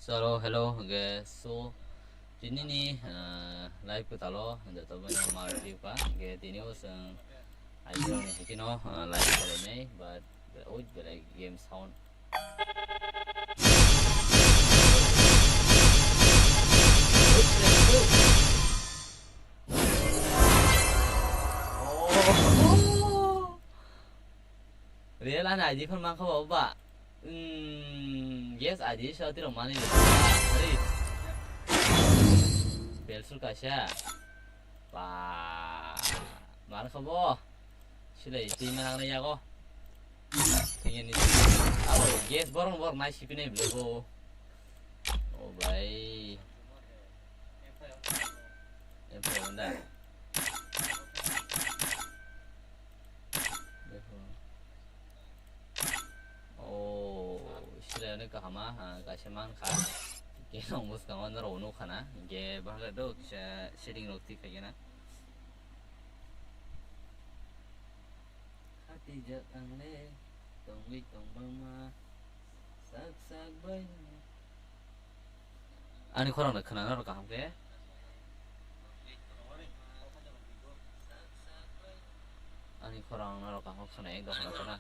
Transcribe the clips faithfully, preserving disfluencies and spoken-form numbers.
Chalo, hello, ge, so, tini ni, ah, live kwtalo, joto bai no mar view pa, ge, tini o chwng, ai, ni hakino, ah, live kwlai nai, but, wait, belai game sound. Oh. Real ani I D phone mankha ba, ba? Hmm, yes, I D sa tiro mani. Ari. Belsul kaisa. Ba. Mar khabo. Silai twi manang na yago. Tingin ni. Abo, yes, borong borong nai sipinai bele bo. Oh, bai. Em, phone da. Oh, sila ni kahama, ha, kaisa mankha. Ke nong bwskango norok nukha na. Ke bangla do kisa setting rok thik khaikhe na. Khatijak ang le, tongwi tongbangma, sak sak bai. Ani khorang no khna norok kaham khe. Ani khorang norok kaham khna ek dok khna khna.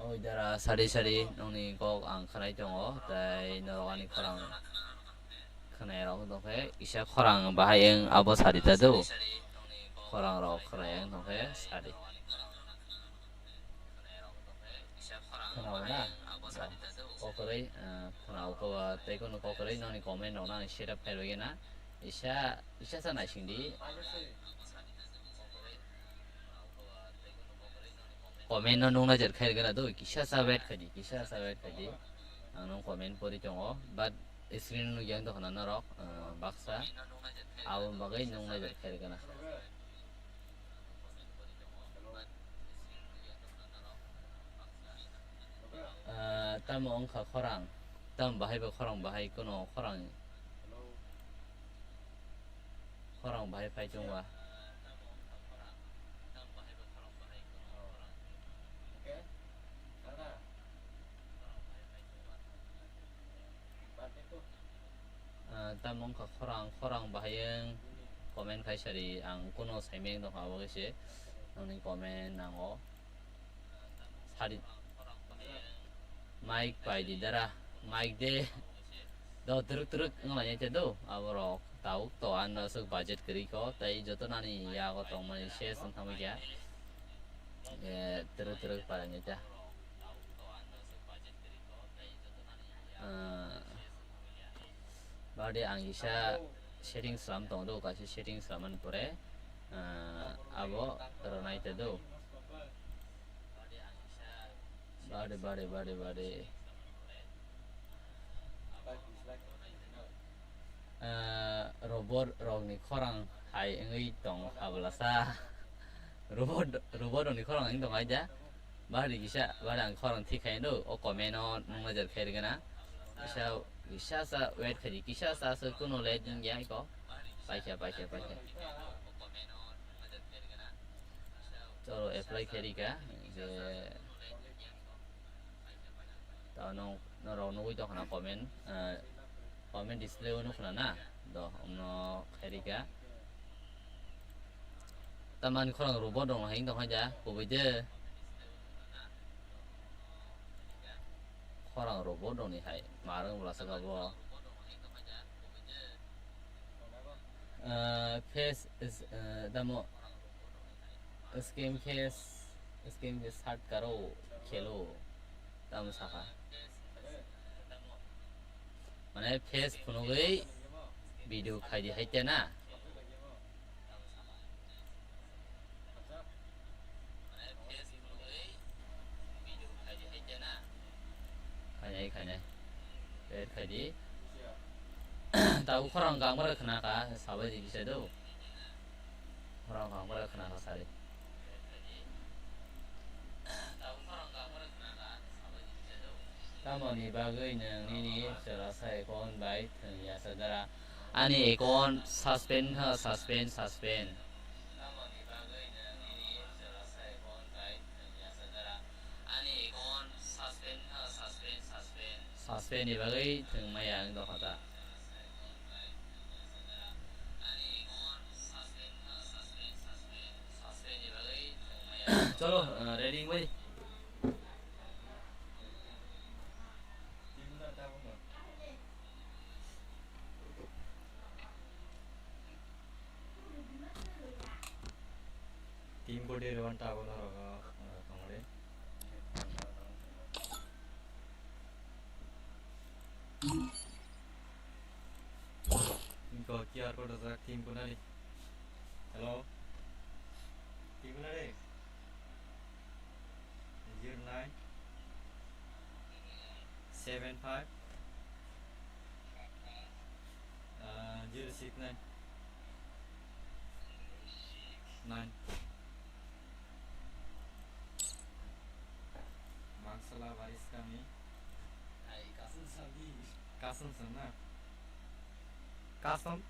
Oi dara sari sari nongni kok ang khnai tongo, tai norok ani khorang khnairok wng tongkhe kisa khorang bahai wng abo sari ta do. Khorang rok khnairok wng tongkhe sari. Khwnao na? Kokrwi, ah, khwnao khe ba tei kono kokrwi noni comment rok nang setup khairogwi na. Isa, isa sa naisingdi. Comment no nung najar khairogwi na do, kisa sa wait khaidi, kisa sa wait khaidi. Ang nung comment pori tongo, but screen no nugya wng tongkha na norok, ah, baksa. Aboni bagwi nung najar khairogwi na. Ah, tamo wngkha khorang? Tamo bahai ba khorang bahai, kono khorang, khorang bahai phai chwng ba? Ah, tamo wngkha khorang, khorang bahai wng comment khai sari, ang kuno saimeng tongkha abo khe se nongni comment nango. Sari mic pai di dara, mic de do twrwk twrwk wng lai te do, aborok tabuk to ano aswk budget kwrwi kho, tei joto nani yago tongmani ses wng thangwi kha, eh, twrwk twrwk pai lai ta. Ah, bade ang kisa setting slam tongo do, kaisa setting slamani pore, ah, abo rwnai ta do. Bade, bade, bade, bade. Ah, robot rokni khorang hai wngwi tong habla sa. Robot, robot rokni khorang wngwi tong hai da. Bahari kisa, bahari ang khorang thik khai no, o comment no nung najar khai rwgana. Kisa, kisa sa wait khai di, kisa sa se kuno late wng ya ko. Paikha, paikha, paikha. Choro apply khai rika, je, ta no, norok nugwi tong khna comment, eh, comment display o nukho na, do, omno khai rika. Tamani khorang robot rok hai wng tong kha ja, kubui de. Khorang robot rok ni hai, marwng bwla saka bo. Ah, face is, ah, tamo scam face, scam face sat karo khelo, tamo saka. Mane face phunugwi video khai di hai te na. Khainai, khainai. Wait khai di. Tabuk khorang gangmara khna kha, sabai di kisa do. Khorang gangmara khna kha sari. Tamoni bagwi nwng nini chwla sa account bai thwng ya sa dara? Ani account suspend ha, suspend, suspend. Tamoni bagwi nwng nini chwla sa account bai thwng ya sa dara? Ani account suspend ha, suspend, Tei ni bagwi thwng maya ang dohor da. Cholo, uh, ready wngwi. Team body rw tabuk norok, uh, tongmani. Inko Q R code rwjak, team kunani. Hello. Team kunani? Zero nine seven five, uh, zero six nine. Nine. Mangsala baris kami. Ai, kasum sadi. Kasum sung na? Kasum?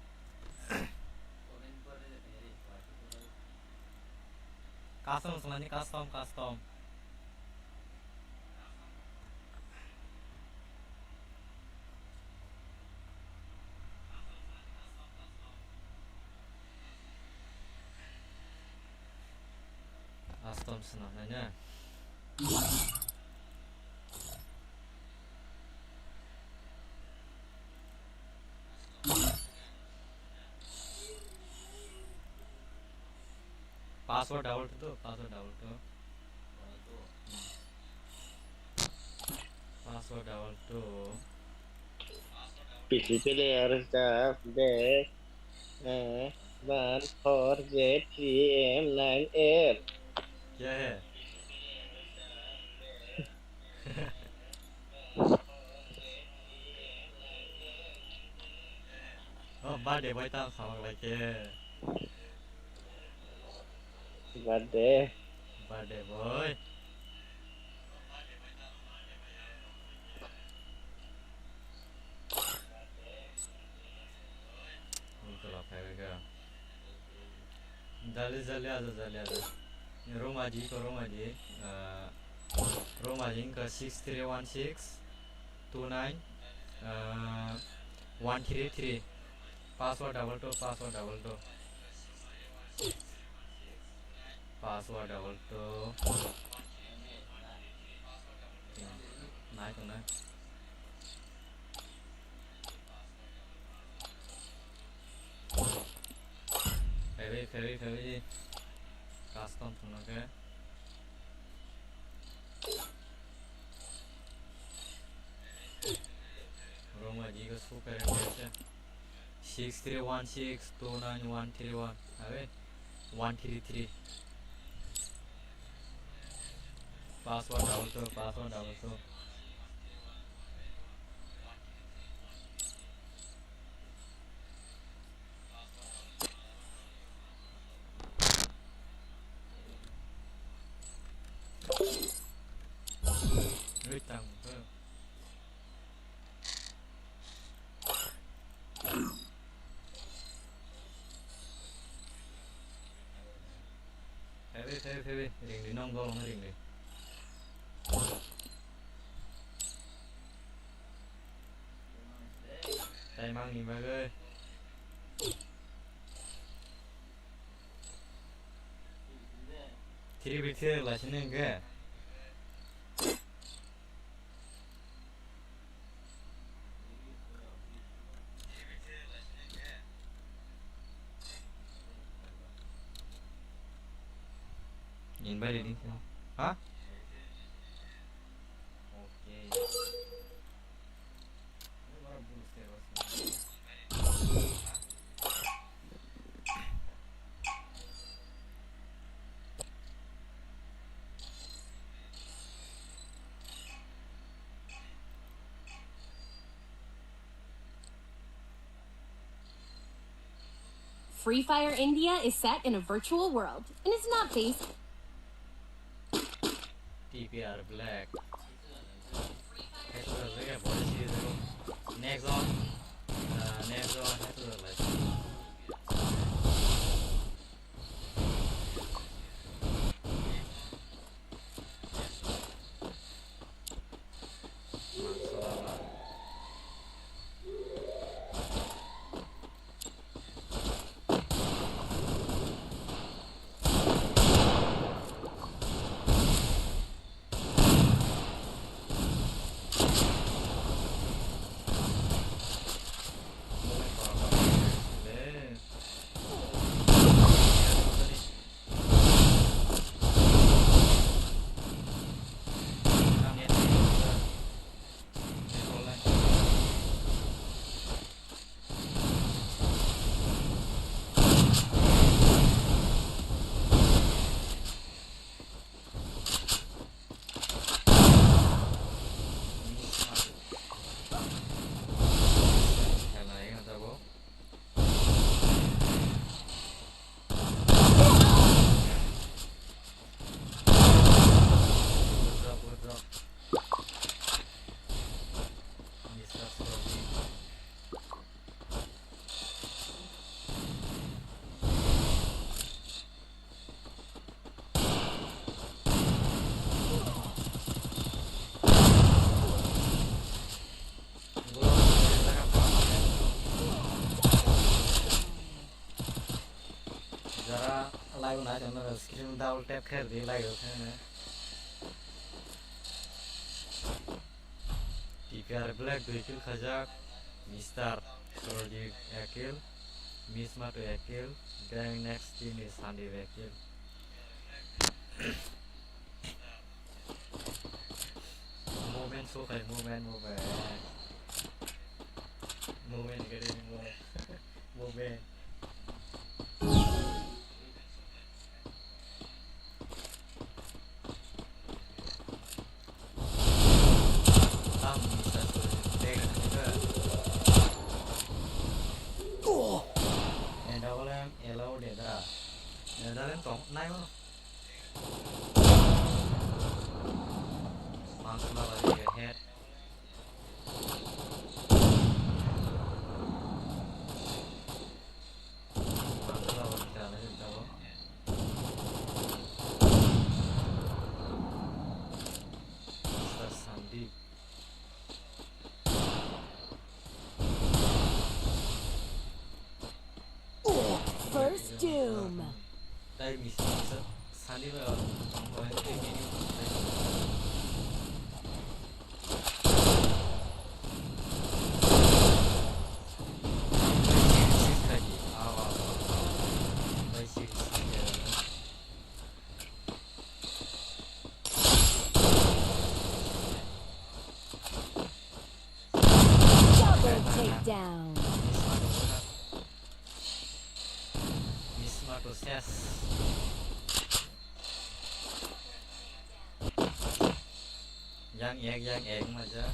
Kasum sung ni custom, custom. Custom swnamnai na. Password double two to, password double two. Password double two. P C player ka de, eh, one four Z three M nine F. Kya hai? Oh, birthday boy tang samak lai ke. Birthday. Birthday boy. Ini kalau kayak Jali, jali aja, jali aja. Romaji ko, Romaji, ah, Romaji wngkha six three one six two nine, ah, one three three. Password double two, password double two. Password double two. Nai ko nai. Faiwi, faiwi, faiwi. Custom thwngna khe. Roma jiga super khe. Six three one six two nine one three one. Abe one three three. Password double two, password double two. Wait, tang. Faiwi, faiwi, faiwi. Ringdi, nong bolong ringdi. Tei mangni bagwi. Three by three lai sini hwnkhe. Invite ini. Ha? Okay. Free Fire India is set in a virtual world and is not based. T P R Black. Next one. Uh, next one. Ano screen double tap khe rwdi, like rw thangna. T P R Black dui kill khajak, Mister Surjit ek kill, Miss Matu ek kill, then next team is Sandeep ek kill. Movement so khai, movement, movement. Movement gari mo, movement. Tam ni sa so, dega ni ba. Enda wala elo deda. Enda len tong nai mo. Mansla bari head. Mansla bari head. Mister Sandeep. First Doom. Double takedown. Misma to ses. Yang ek, yang ek maja.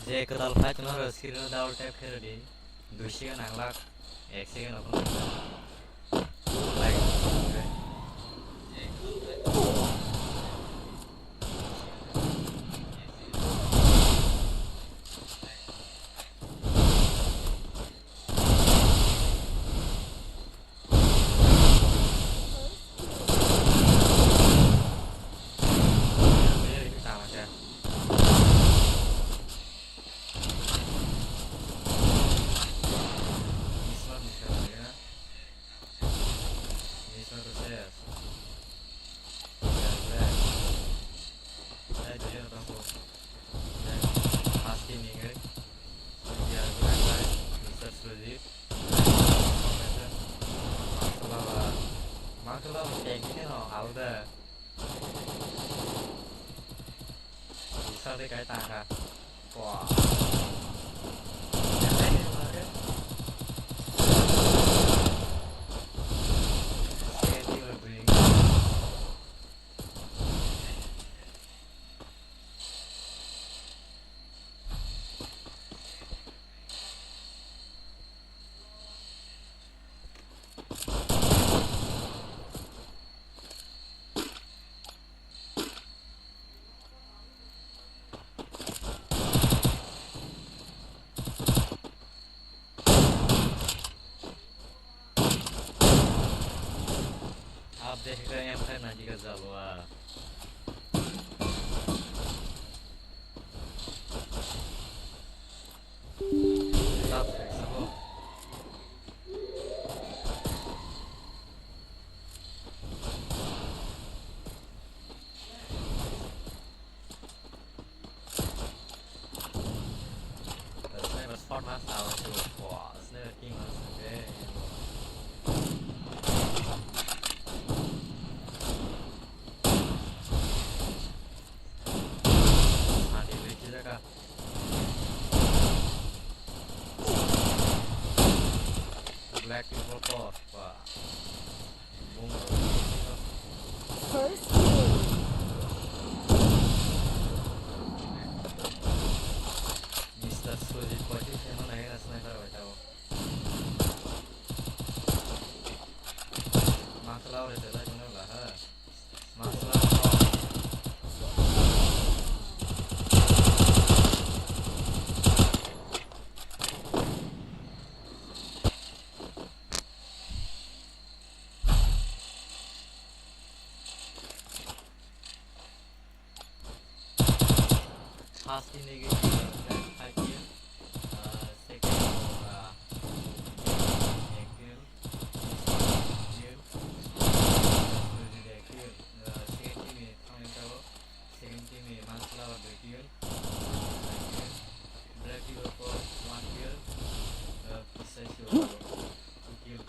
Je kwtal fight no screen no double tap khe rwdi. Dui second nanglak, ek second o phano. Like. First team ni wngwi India Black Light, Mister Sujit. Maklaba, maklaba technique no alda. Bisa de kai tangka. Wah. Update ka M five ninety ka jalwa. Stop, stop. Black people core. Wah. First kill. Mister Sujit koitik khe ma nai na sniper bai tao. Maklao re tela jona ba ha. Maklao. First team ni ke five kill, uh, second, uh, ek kill, kill, kill, uh, second team ni thangni tao, second team ni Manslava dui kill, Black Hero ko one kill, uh, Kisai Sio two kill,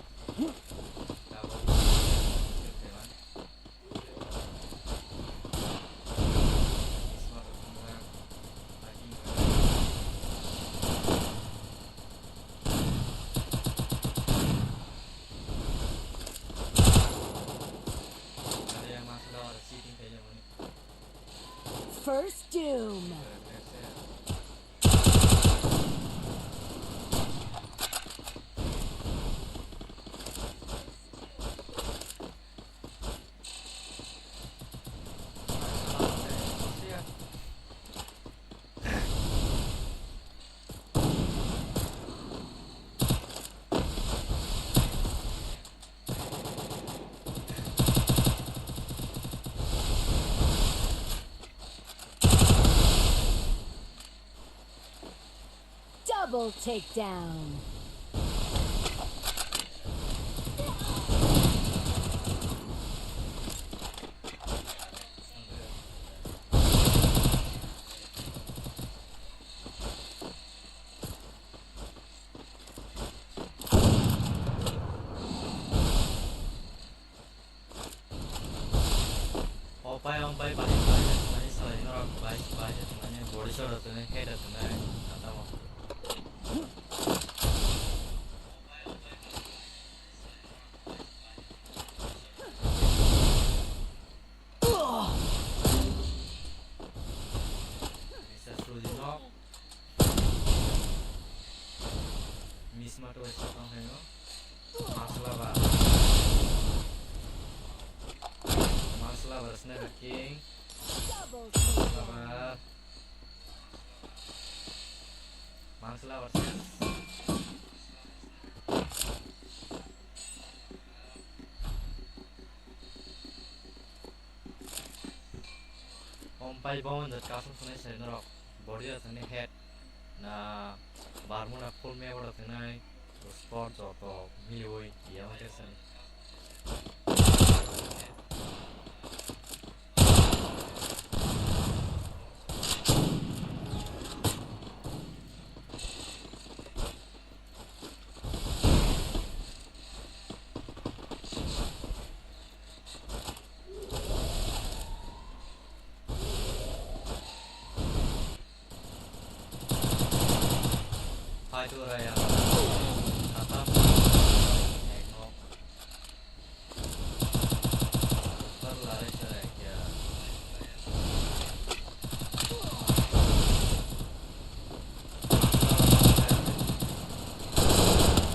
Kabo two kill kaiman. First Doom. Double takedown. O pai, o pai, pai, pai, pai, salai norok, pai, pai, pai, pai, body shot atwng, head atwng, atamo. Mister Suji nok. Misma to wesa tong hayo. Maslaba. Maslaba sniper king. Maslaba. Maslaba. Om pai bon jat kasam sunai sai norok. Body da thani head na barmuna full me body da thani sport joto miliwi ya ma kesa. Hai tu raya. Kata. Eko. Par lare chare kya.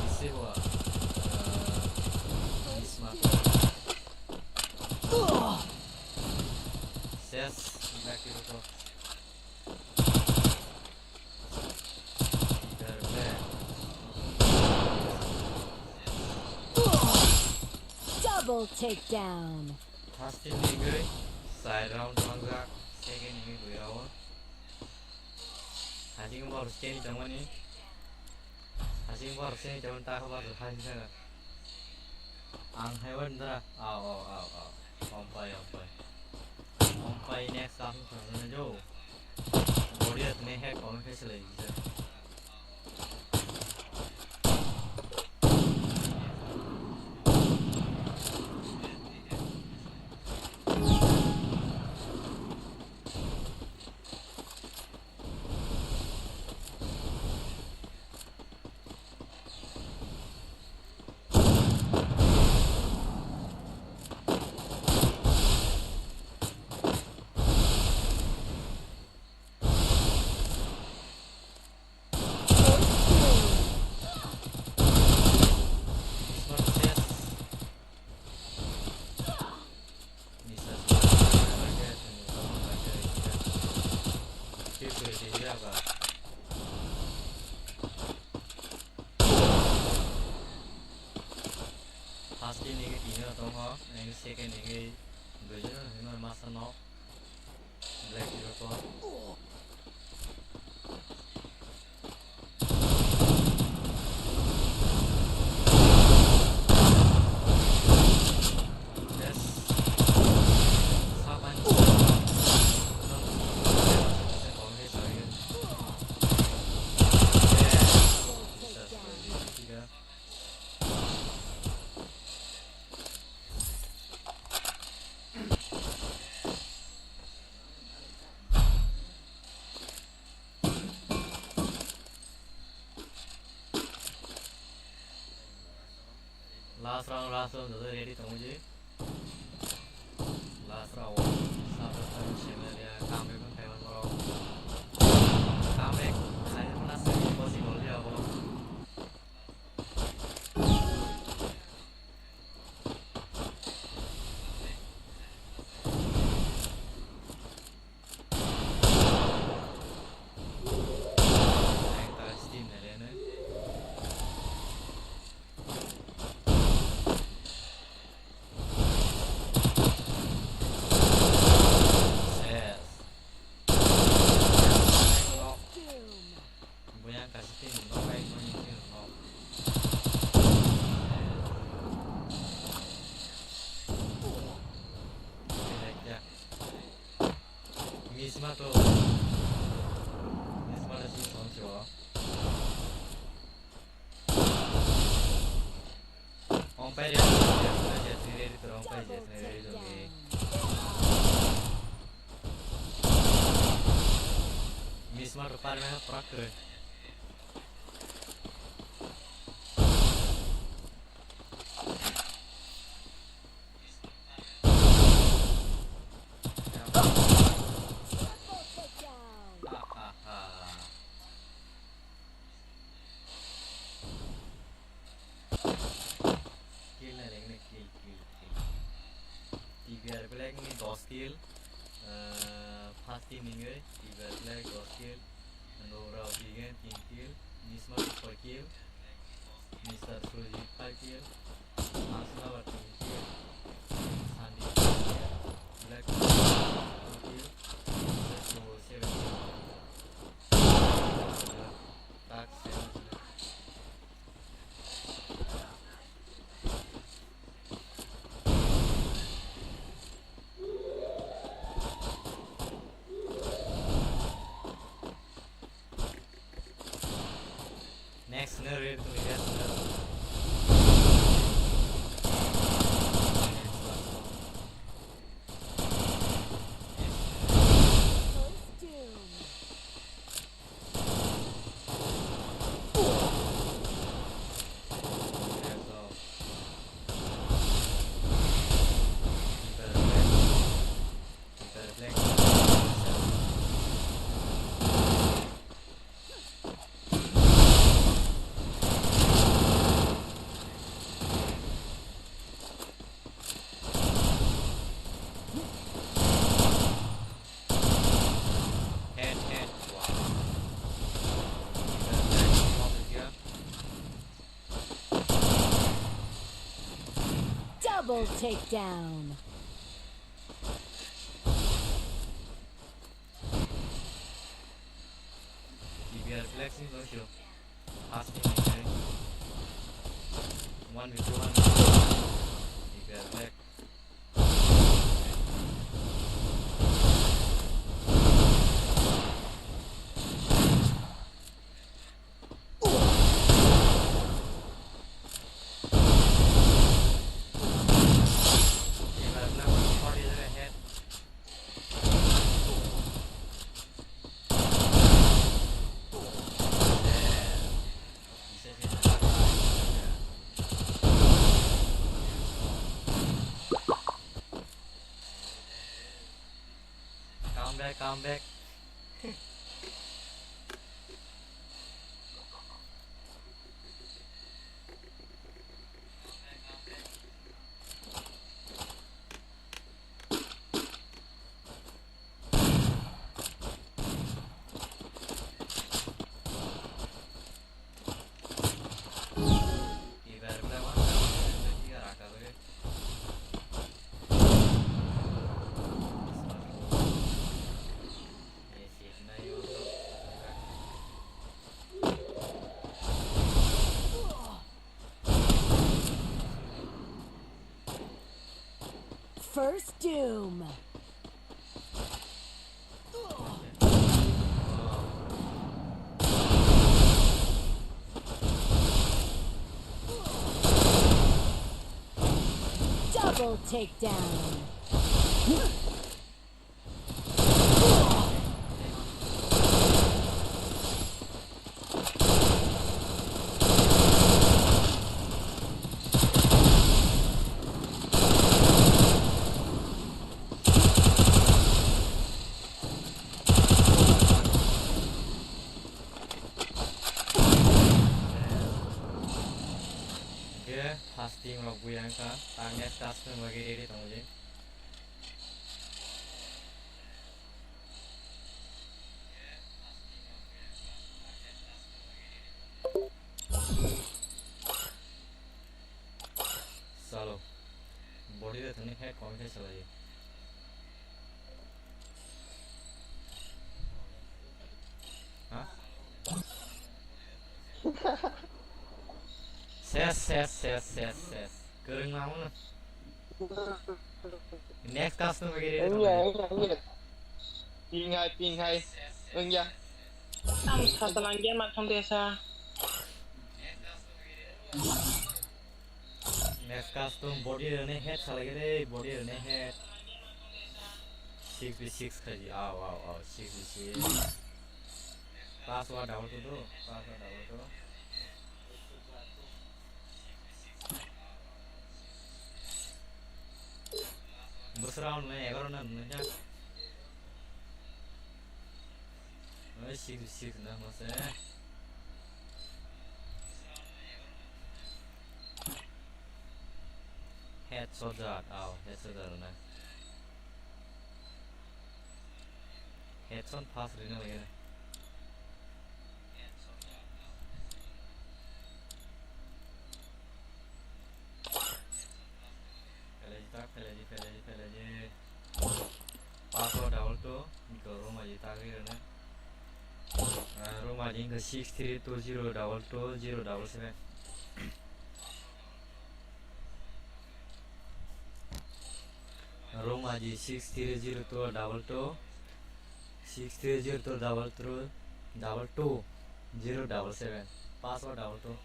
Isi wa. Isma. Ses. Back to the top. Double takedown. First team ni gwi, side round tongjak, second ni gwi round. Hajing bor seni tongmani. Hajing bor seni tongmani ta khabar hajing sana. Ang hai wan dra. Au, au, au, au. Ompai, ompai. Ompai next kasam sana jo. Body at me hack on face lai. First team ni ke tino tongo, second ni ke duijon hwnwi masa no. Black Hero ko. Last round, last round, joto ready tongwi di. Last round, sabo sabo semelia, comeback wng khaima norok. Comeback khaina mano se possible ya bo. Ang ta steam na le na. Ses. Buya kasi tin no kai no ni tin no. Ses. Belai ya. Misma to. Misma to si song si wa. Ong pai ria, ong pai ria, ong pai ria, ong pai ria, ong pai ria, ong pai ria. Misma to par na prak kre. Kill na leng na kill, kill, kill. T B R Black ni dos kill. Ah, first team ni ngai T B R Black dos kill. Nora Opigen tin kill, Nisma soi kill, Mister Sujit five kill, Asla tin kill, Sandeep four kill, Black two kill, Black seven kill. Tak seven kill. Next scenario itu ya, scenario. Head, head. Wow. Double takedown. T B R Black sih, no show. Asking, okay. One v two, one v two. T B R Black. Come back, come back. First Doom. Double takedown. Ye, fasting rok buya wngkha, ta next custom bagwi ready tongo je. Chalo. Body de thani head kong khe salai. Ha? Ses, ses, ses, ses, ses. Kwrwng ma mano. Next customer giri. Wngya, wngya, wngya. Ping hai, ping hai. Wngya. Tam sa talang ge ma thang de sa. Next custom body rene head salai gede, body rene head. Six by six khaji, aw, aw, aw, six by six. Password double two do, password double two. Bwswrang le egaroh na nungjak. Oi, six six na mase. Head soldier, aw, head soldier na. Headshot pass rina lagina. Peleji tak, peleji, peleji, peleji. Password double two, go room aji tak rina. Ah, room aji six three two zero double two zero double seven. Room aji six three zero two double two, six three zero two double two, double two zero double seven. Password double two.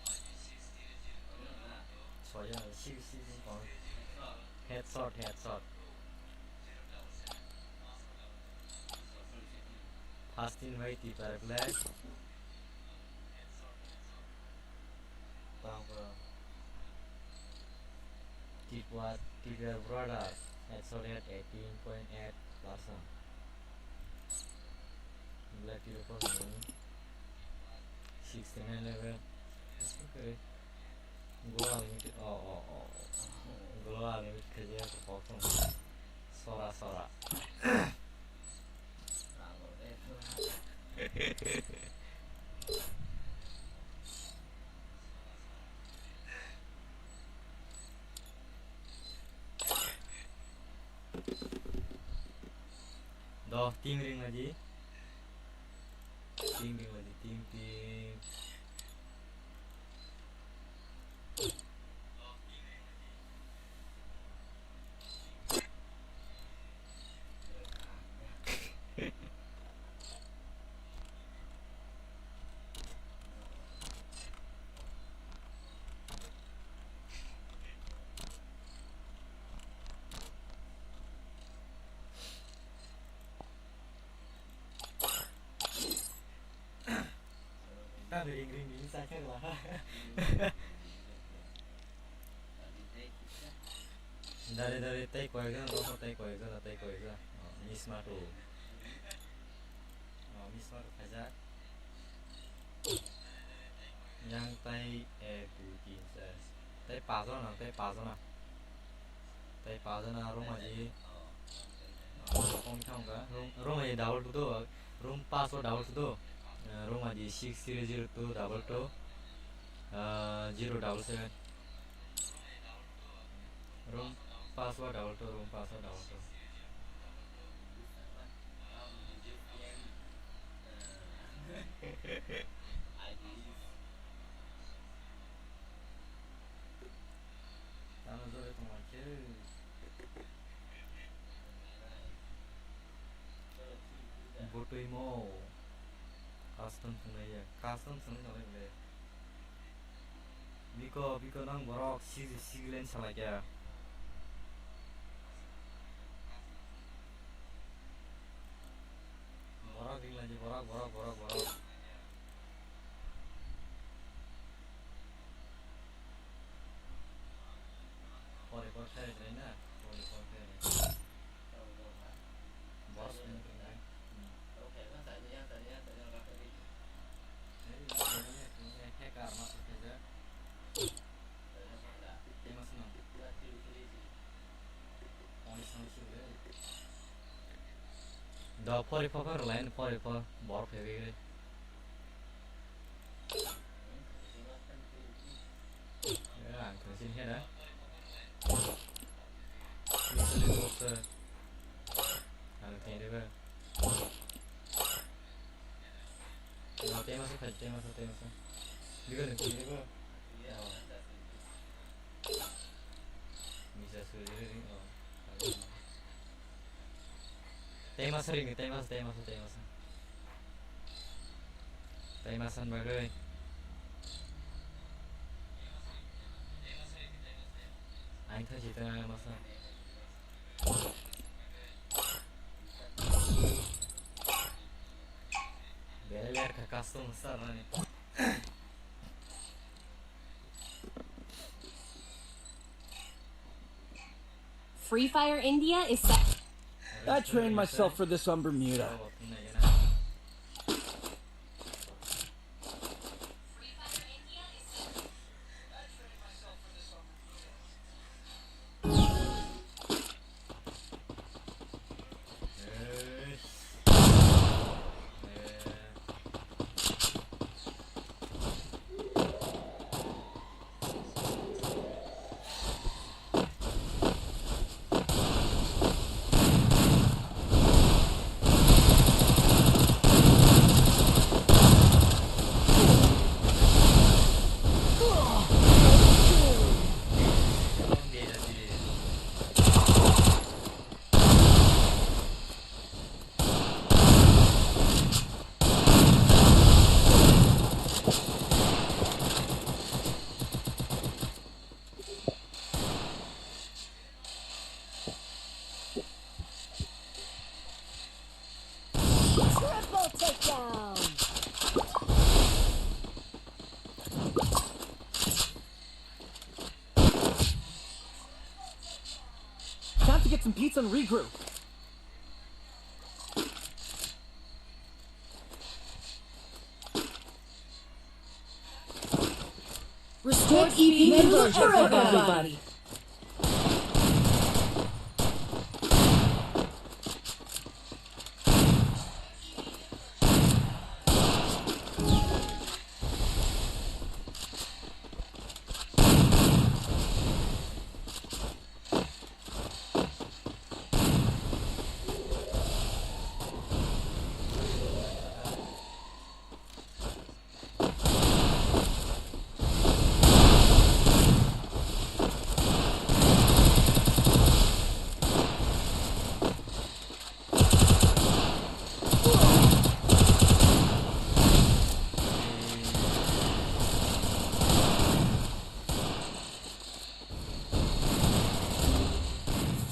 Soya six six. Headshot, headshot. Fasting by Tipar Black. Tamo Tipar, Tipar Brother, headshot at eighteen point eight percent. Black Leopard ni sixty nine level. Okay. Global unlimited, oh, oh, oh. Global unlimited khajiya ko kok tong. Sora, sora. Doh, ting ring lagi. Ting ring lagi, ting, ting. Tang ring ring ring sa khe la. Dare dare tei koi gana, rokho tei koi gana, tei koi gana. Oh, misma tu. Oh, misma tu khaijak. Yang tei ek, dui, tin, char. Tei pajona, tei pajona. Tei pajona room aji. Kong thang ga. Room, room aji double two do. Room pass o double two do. Eh, room aji six three zero two double two, eh, zero double seven. Room password double two, room password double two. Tamo jore tongma khe. Botwi mo. Custom thwnglaiya. Custom thwnglai nalai le. Biko, biko nang borok sigi, sigi len salai khe. Borok ring lai di, borok, borok, borok, borok. Pori por khe rai na, pori por khe rai. Boss ni khe. Hmm. Hacker ma khe je. Pori pho khe rwlai, pori pho borok phaiwi rw. Ang thwngsi khe na. Misali boksa. Ang thengriba. Tema sa, tema sa, tema sa. Diga ni, diga. Misa suri ring, oh. Tema sa ring, tema sa, tema sa, tema sa. Tema san bagwi. Aing thai sita masa. Beler ka custom sar nani. Free Fire India is set. I trained myself for this on Bermuda. Triple takedown. Time to get some pizza and regroup. Restore E P membership, everybody.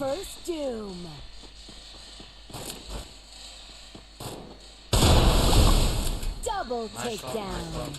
First Doom. Double takedown.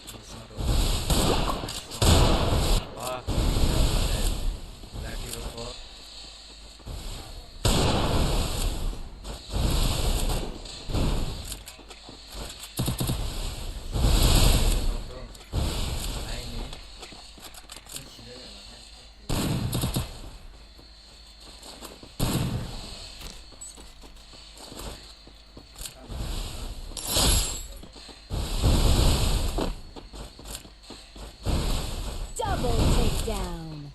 Double takedown.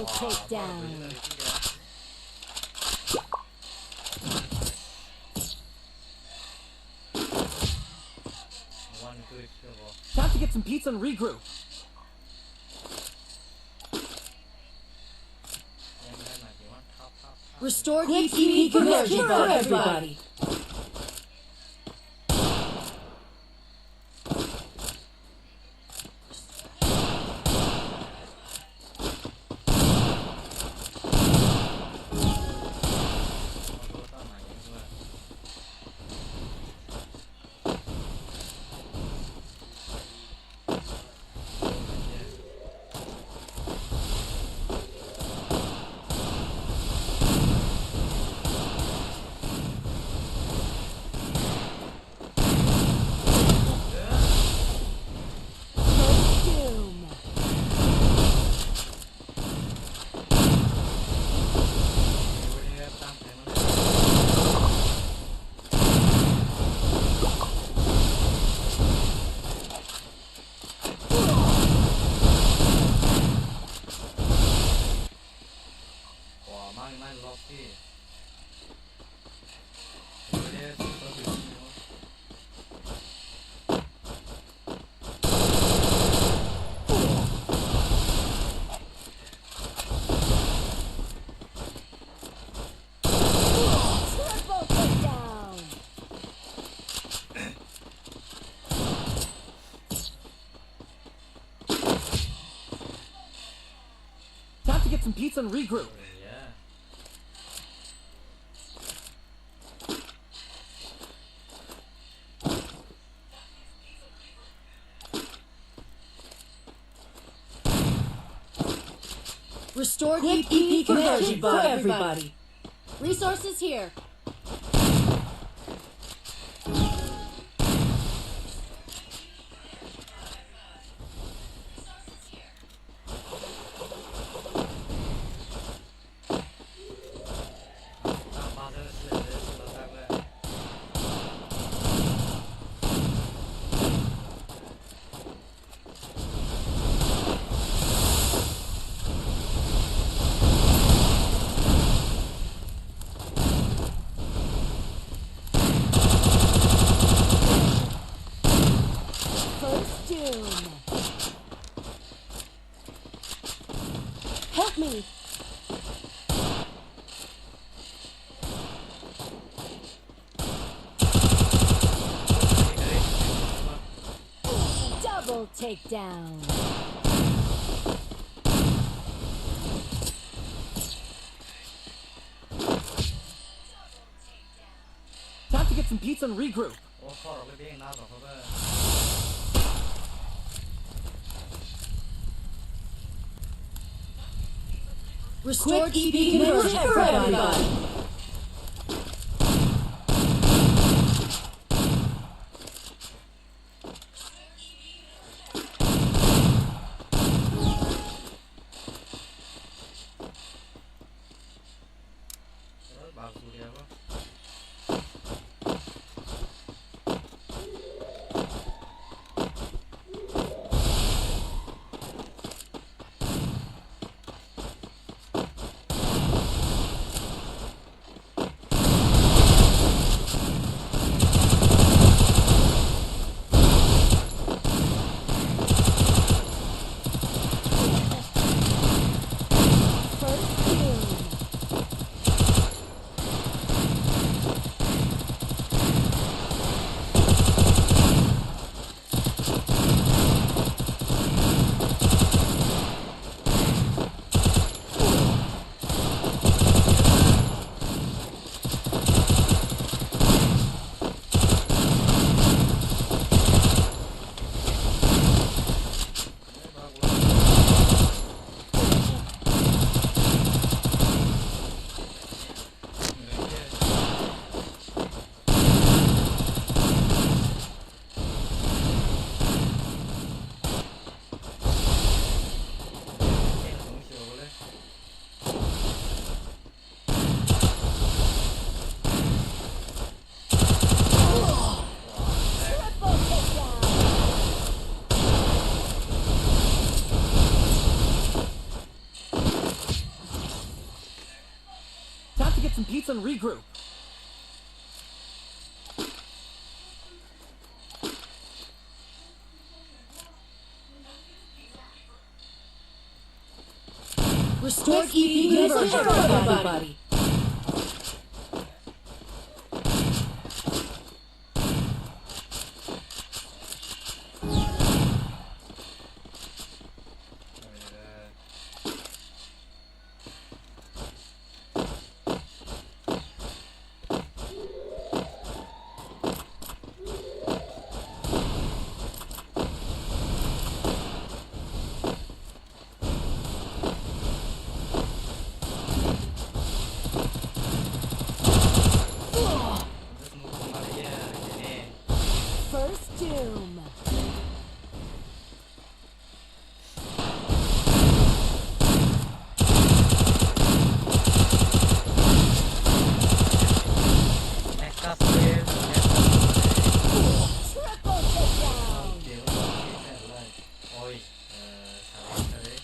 Takedown. Time to get some pizza and regroup. Restore E P conversion for everybody. Triple takedown. Time to get some pizza and regroup. Restore E P conversion for everybody. Resources here. First doom. Help me. Double takedown. Time to get some pizza and regroup. Restore E P conversion for everybody. and regroup. Restore E P conversion. Everybody. First Doom. Triple takedown. Oi, eh, sarai, sarai.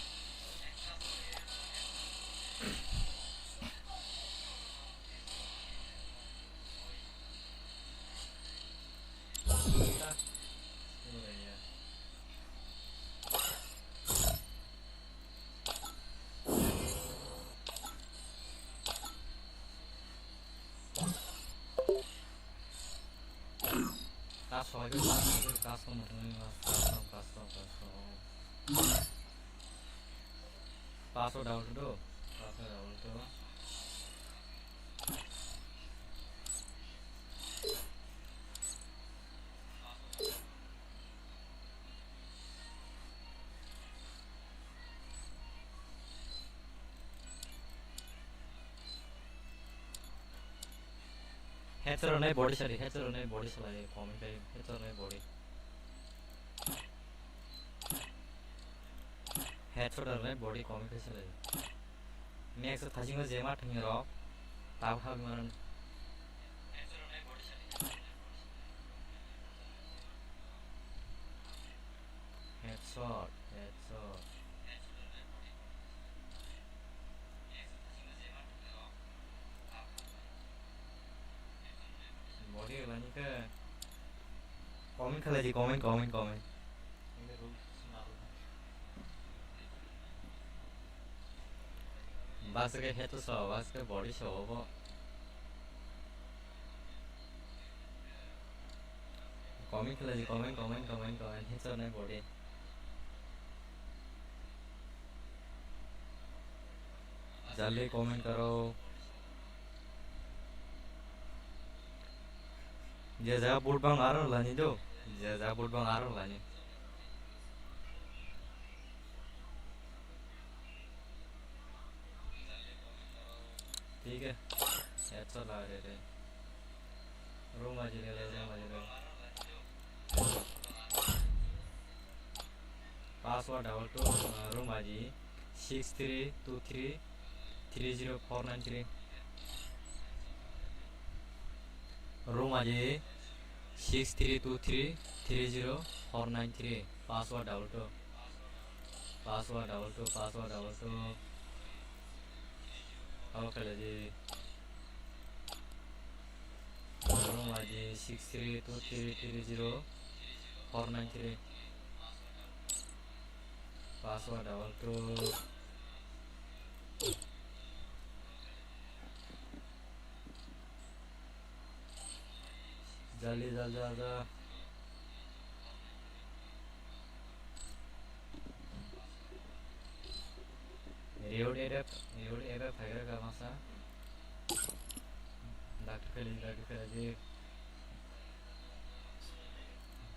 Custom, custom, custom, custom, custom. Password double two. Password double two. Headshot rwnai body sadi, headshot rwnai body salai, comment kai, headshot rwnai body. Headshot rwnai body comment kai salai. Next thasingo jema thwngya rok, tab hab maran. Headshot, headshot. Body lani ke. Comment khalai di, comment, comment, comment. Bas ke head to so, bas ke body so bo. Comment khalai di, comment, comment, comment, comment, headshot nai body. Jaldi comment karo. Je jaga boot bang aro lani do. Je jaga boot bang aro lani. ठीक है, headshot ला रहे थे। Room आ जाइए, room आ जाइए। Password double two, uh, room aji six three two three three zero four nine three. Room aji six three two three three zero four nine three. Password double two. Password double two, password double two. How can I Room I D six three two three three zero four nine three. Password double two. Jaldi, jaldi, jaldi. Reward app, reward app phaigra ka masa. Doctor Khalid, Doctor Khalid.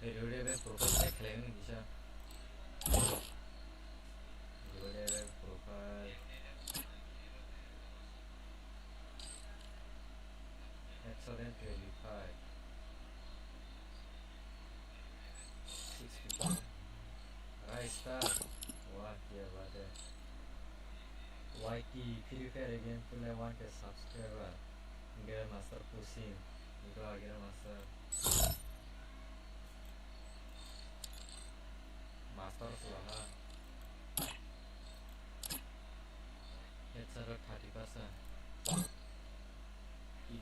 Reward app profile check khlai nang kisa. Reward app profile. Excellent twenty-five. Six people. Rai Star. Wah, kya baat hai. Y T Free Fire game play one K subscriber. Grandmaster Pushing. Ito Grandmaster. Master selaha. Headshot thirty percent.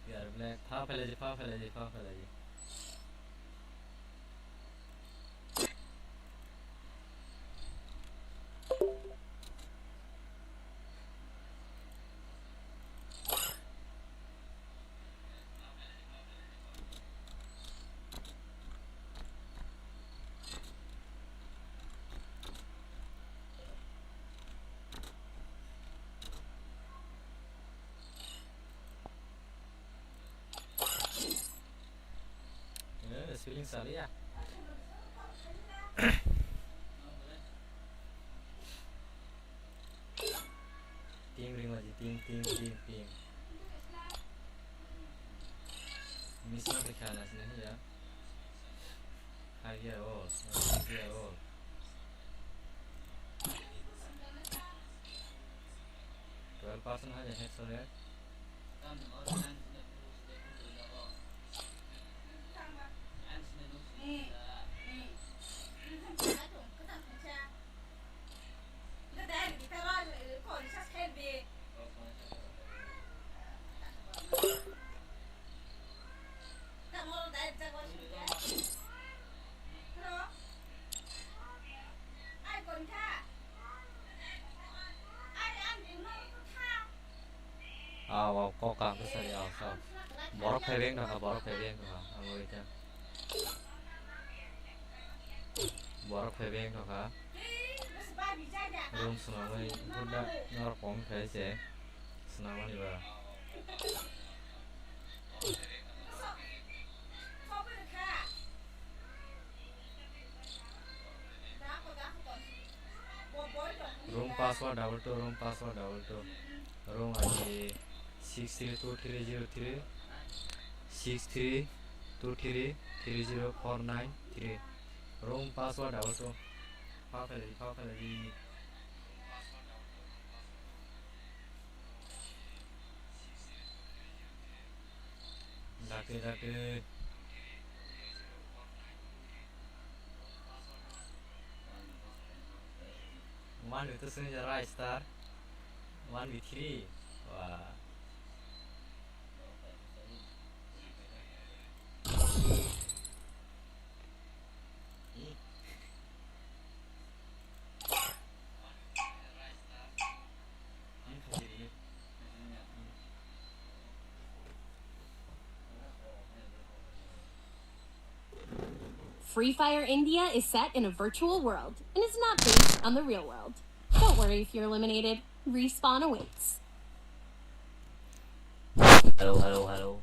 Yar black, pha phelaidi, pha phelaidi, pha phelaidi. Eh, spelling salah ya. Team ring lagi, team, team, team, team. Miss na kaya nas nahi ya. Five year old, six year old. Twelve percent aja head shot ya. Ah, wow, kok ang khe sari, ah, so. Borok phai beng nokha, borok phai beng nokha, ang oi kha. Borok phai beng nokha. Room swnamwi hurda norok kong khai se swnamani ba. Room password double two, room password double two, room I D six three two three zero three, six three two three three zero four nine three. Room password double two. Pha khalai, pha khalai. Dakti, dakti. One itu sini jara star. One v three. Wah. Free Fire India is set in a virtual world and is not based on the real world. Don't worry if you're eliminated. Respawn awaits. Hello, hello, hello.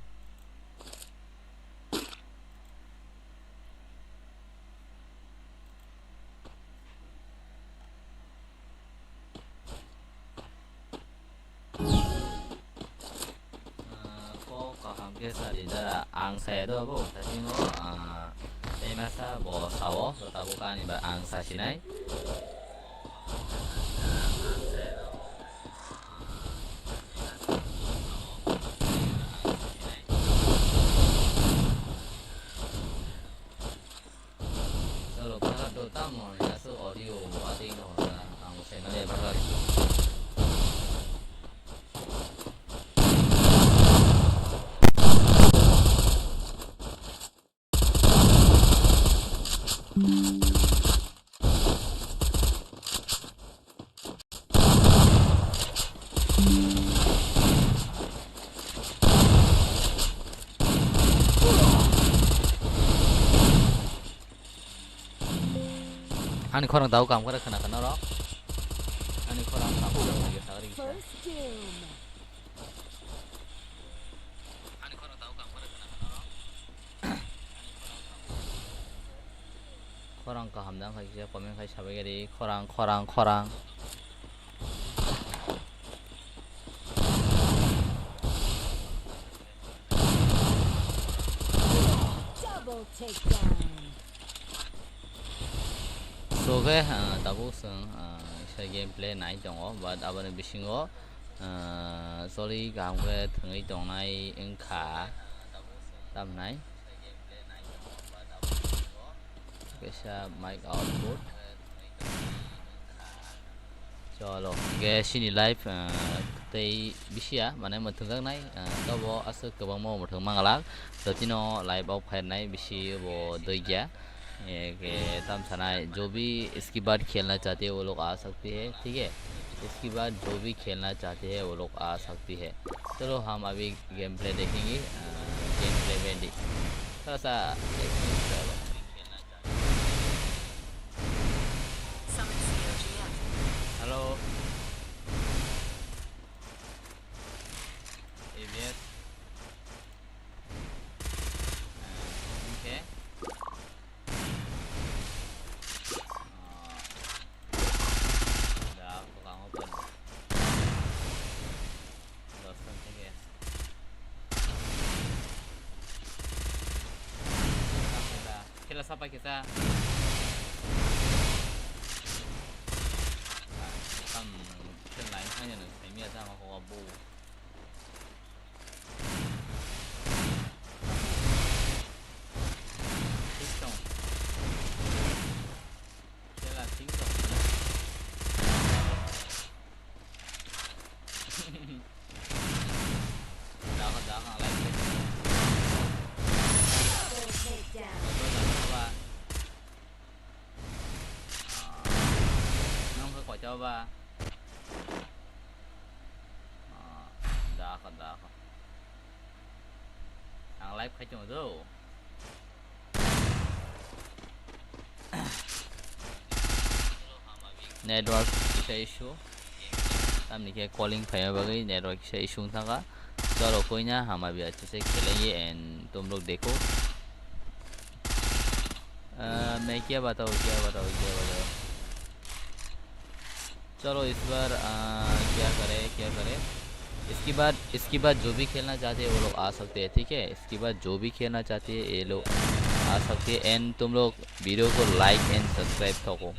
Ah, kok kaham khe sadi da ang saya do abo, tadi no, ah, tei masa bo sao, tabuk ani ba ang sasinai. Chalo, bahar do tamo, yaso audio, ading no, ang se mane bahar. Ani khorang tau kam khe khna khna rok. Ani khorang tau kam khe sagri. First doom. Ani khorang tau kam khe khna khna rok. Khorang kaham jang khai kisa comment khai sabai gari khorang khorang khorang. Double takedown. So khe, ah, tabuk chwng, ah, kisa gameplay nai tongo, but aboni bisingo, ah, joli kaham khe thwngwi tongnai wngkha, tamnai. Kaisa mic output. Cholo, ge sini live, ah, tei bisiya, mane mwthangjaknai, ah, tobo aswk kwbangma mwthang manglak, jotino live o phairnai bisi bo doigya. Ge tam sanai, jo bhi iski baad khelna chahte hai, wo log aa sakte hai, theek hai? Iski baad jo bhi khelna chahte hai, wo log aa sakte hai. Chalo, hum abhi gameplay dekhenge, ah, gameplay bandi. Thoda sa, ek minute, chalo. Hello. A B S. Ah, okay. Ah, da, ako kang open. Dos ton theke. Khela sapa kisa. Kam, khela lain thang jana, semi asa ma ko abu. Thik tong. Khela thik tong. Double takedown. Double takedown, like, like. Double takedown, ba. Ah, nong khe koito ba? Ah, dakha, dakha. Ang live khai tongo do. Network kisa issue. Tamni khe calling phaima bagwi network kisa issue wng thangkha. Chalo koina hama bia chise khelengye and tumlok dekho. Ah, मैं क्या बताऊँ, क्या बताऊँ, क्या बताऊँ। चलो इस बार, आ, क्या करें, क्या करें? इसके बाद, इसके बाद जो भी खेलना चाहते हैं वो लोग आ सकते हैं, ठीक है? इसके बाद जो भी खेलना चाहते हैं ये लोग आ सकते हैं। And तुम लोग video को like and subscribe ठोको।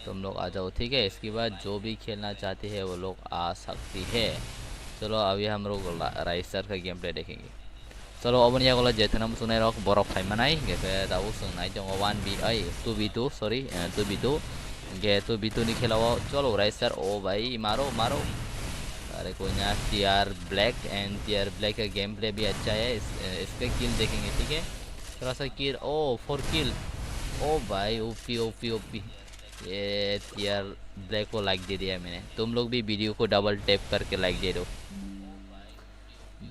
तुम लोग आ जाओ, ठीक है? इसके बाद जो भी खेलना चाहते हैं वो लोग आ सकती है। चलो अभी हम लोग ला-, राइसर का गेम प्ले देखेंगे। Chalo, oboni yagulo je thwngna muchungnai rok borok phaimanai, hingkhe khe tabuk chwng nai tongo one v, ai, two v two, sorry, eh, two v two. Hingkhe two v two ni khela o cholo, Raisar, o bhai, maro, maro. Are koina T R Black and T R Black ka gameplay bhi acha hai, is-, eh, iska kill dekhenge, theek hai? Thoda sa kill, oh, four kill. Oh bhai, O P, O P, O P. ये T R Black को like दे दिया मैंने। तुम लोग भी video को double tap करके like दे दो।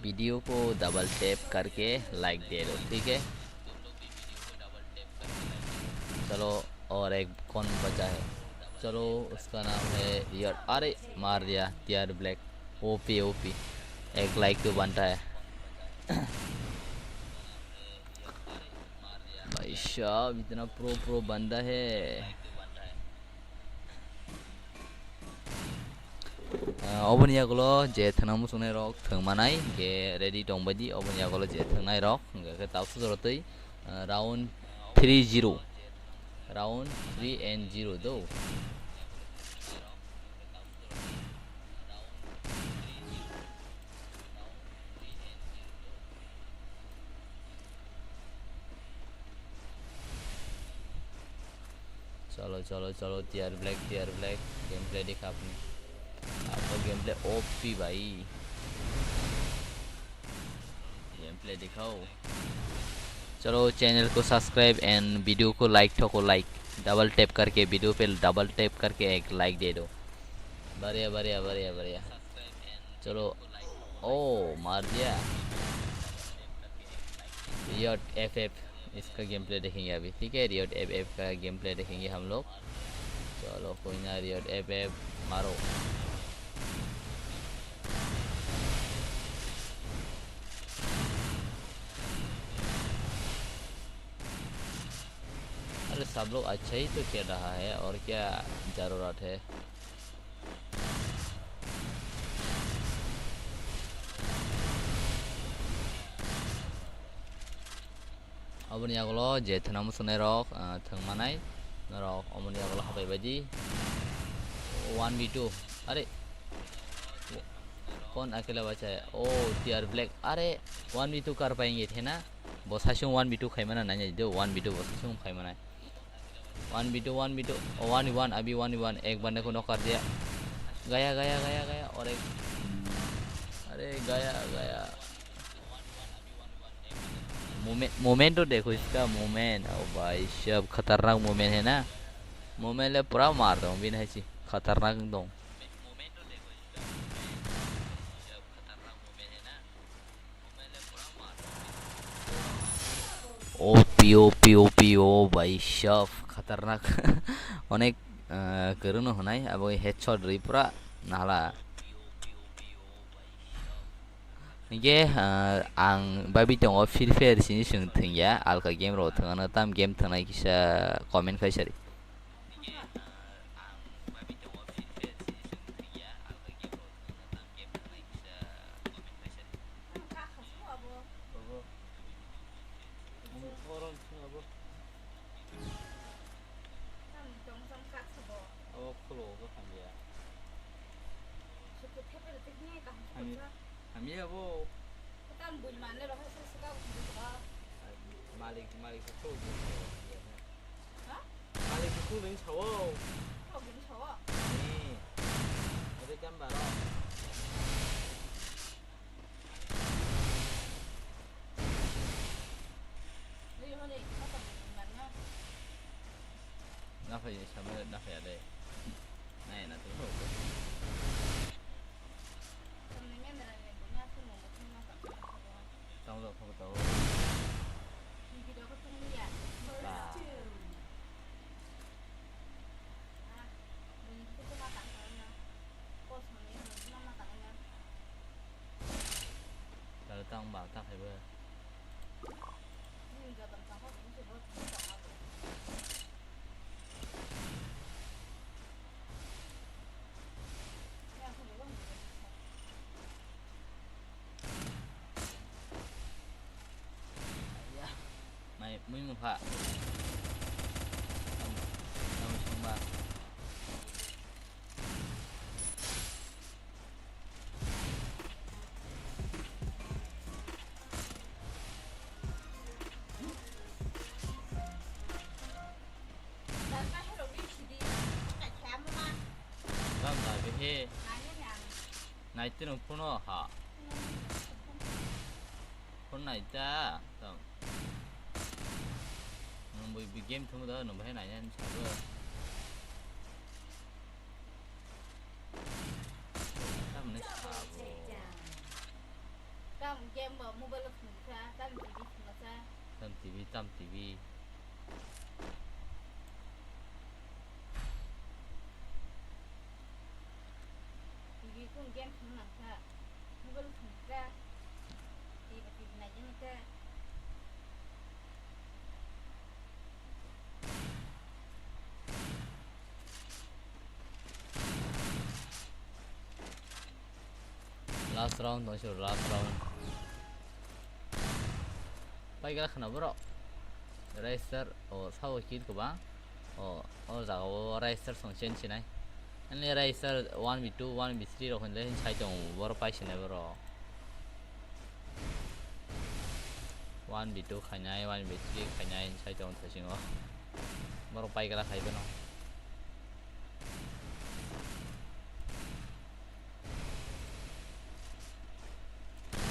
Video को double tap करके like दे दो, ठीक है? चलो, और एक कौन बचा है? चलो, उसका नाम है रियर। अरे, मार दिया, T R Black। O P, O P। एक like तो बनता है। भाई साहब, इतना pro, pro बंदा है। Ah, oboni yagulo je thwngna muchungnai rok thwngmanai, hingkhe ready tongbaidi. Oboni yagulo je thwngnai rok, hingkhe khe tabuk sujoro twi, ah, round three zero, round three and zero do. Cholo, cholo, cholo, T R Black, T R Black, gameplay dikha apni. Aapka gameplay O P bhai. Gameplay dikhao. चलो, channel को subscribe and video को like ठोको, like। Double tap करके, video पे double tap करके एक like दे दो। बढ़िया, बढ़िया, बढ़िया, बढ़िया। चलो, ओ, मार दिया। Riot F F, इसका gameplay देखेंगे अभी, ठीक है? Riot F F का gameplay देखेंगे हम लोग। चलो, कोई ना, Riot F F मारो। अरे, सब लोग अच्छा ही तो खेल रहा है, और क्या जरूरत है? Oboni yagulo je thwngna muchungnai rok, ah, thwngmanai norok oboni yagulo habai baidi one v two. Are, कौन अकेला बचा है? Oh, T R Black. Are, one v two कर पाएंगे थे ना? Bo saichung one v two khaimana nai nai do, one v two bo saichung khaimana. One v two, one v two. Oh, one v one, abhi one v one. Ek bande ko knock kar diya. Gaya, gaya, gaya, gaya. Aur ek. Are, gaya, gaya. Movement, movement to dekho iska, movement. Oh bhai sahab, khatarnak movement hai na. Movement le pura mar do, bin hai si. Khatarnak dong. O P, O P, O P, oh bhai sahab, khatarnak. Onek, eh, kwrwngno hwnai, abo headshot rwi pura nahala. Hinkhe, eh, ang babi tongo Free Fire sini chwng thwngya, alka game rok thwngano, tam game thwngnai kisa comment khai sari. Abo kholo bo hamya. Hamya, hamya bo. Malik, malik ko. Ha? Malik ko ni sao. Ko ni sao. Ni. Ade jam baro. Naphai sama naphai ade. Nai na tu. Tamo to phok to. Ba. Talo tang ba ta phai bo. Mai mui mukha. Tam, tam sungba. Tam da behe. Nai tino phone ha. Phone nai ta. Tam. Nung bui bi game thum da nung bahai nai yan sabo. Tam ne sabo. Tam game ba mobile phone kha, tam T V phone kha. Tam T V, tam T V. T V kung game thwng nang kha, mobile thwng kha, T V, T V nai jani kha. Last round, no sure, last round. Pai gala khana bro. Racer, o, sao kill ko ba. O, o jaga o Racer song chen chinai. Ani Racer one v two, one v three rok hinle hin sai tong boro pai sinai boro. One v two khainai, one v three khainai hin sai tong thasingo. Boro pai gala khai beno.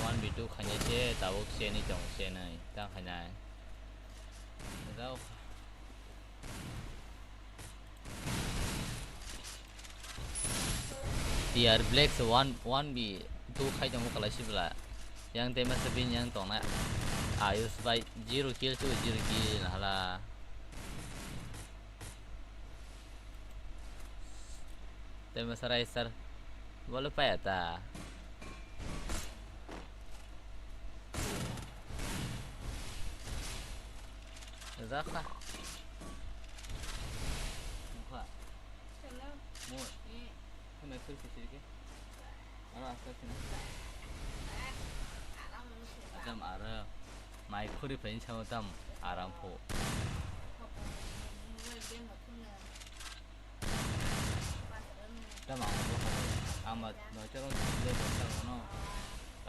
One v two khainai se tabuk se ni tong se nai ta khainai. Rao. T R Blacks one, one v two khai tongo kalai sibla. Yang tema se bin yang tongnai. Ayush bai zero kill to zero kill hala. Tema sarai sar. Bole paya ta. Raka. Mukha. Mo. Hwnwi khwlwi khe sirikhe. Aro aste aste na. Adam aro mai khuri phaini sao tam aram pho. Tam ang bo ang ma no chorong le bo sa no.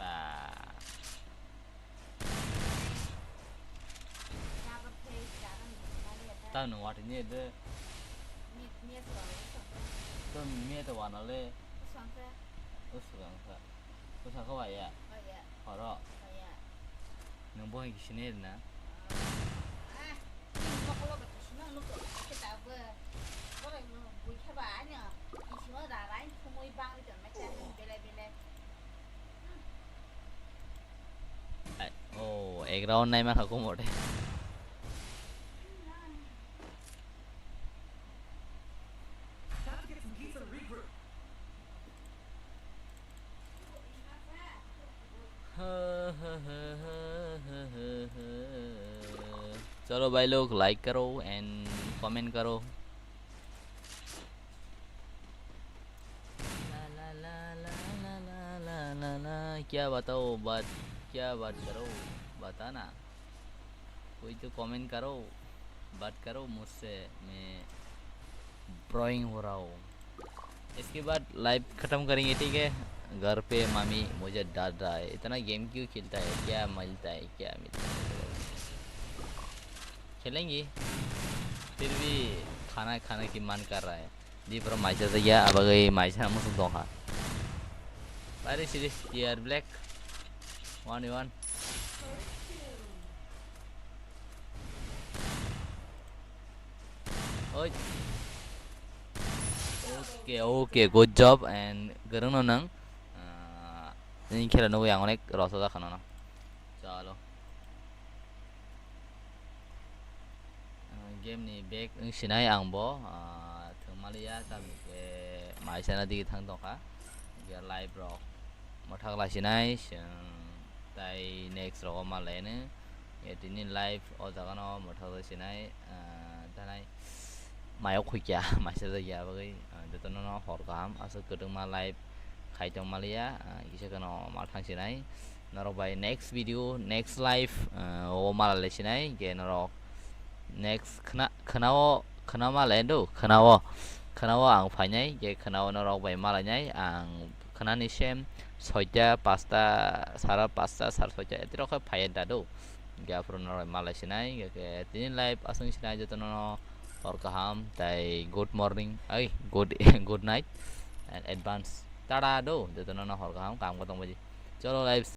Ba. Ano watini de. Mi, mi asa wala usang. To mi to wana le. Usang sa. Usang sa. Usang ko waya. Waya. Horo. Waya. Nung bo kisine na. Ah, ni mokolo ba kisine no ko kita ba. Bora no bui khaba anya. Kisine da rai khumui bang ri ton ma cha bele bele. Ai, oh, ek round nai ma kha ko mote. Chalo bhai log, like karo and comment karo. La la la la la la la la la, kya batao, bat, kya bat karo, bata na. Koi to comment karo, bat karo mujhse, main boring ho raha hoon. इसके बाद लाइव खत्म करेंगे, ठीक है? घर पे मामी मुझे डांट रहा है, इतना गेम क्यों खेलता है, क्या मिलता है, क्या मिलता है? खेलेंगे, फिर भी खाना खाने की मन कर रहा है। Di pro maisa sa ya, abagwi maisa musuk tongkha. Pare sidi, tier black. One v one. Oi. Okay, okay, good job and gereng no nang. Ah, ini khela nugwi ang onek rosa da khano na. Chalo. Ah, game ni back wng sinai ang bo, ah, thwng maliya, tamni khe maisa na digi thang tongkha. Ge live rok mwthak lai sinai, chwng tai next rogo ma laino. Ge tini live o jaga no mwthak lai sinai, ah, tanai mayok khuikya, maisa jakya bagwi, ah, jotono no hor kaham, aswk kwtwngma live khai tong maliya, ah, kisa kheno mal thang sinai. Norok bai next video, next live, ah, o mala le sinai, ge norok next khna, khna o, khna ma le do, khna o, khna o ang phainai, ge khna o norok bai malainai, ang khna ni sem soita, pasta, sara pasta, sara soita, etirok khe phaiya da do. Ge aphuru norok bai malai sinai, ge khe tini live aswng sinai jotono no hor kaham, tai good morning, ai, good, good night, and advance. Tada do, jotono no hor kaham, kaham kotong baji. Cholo live.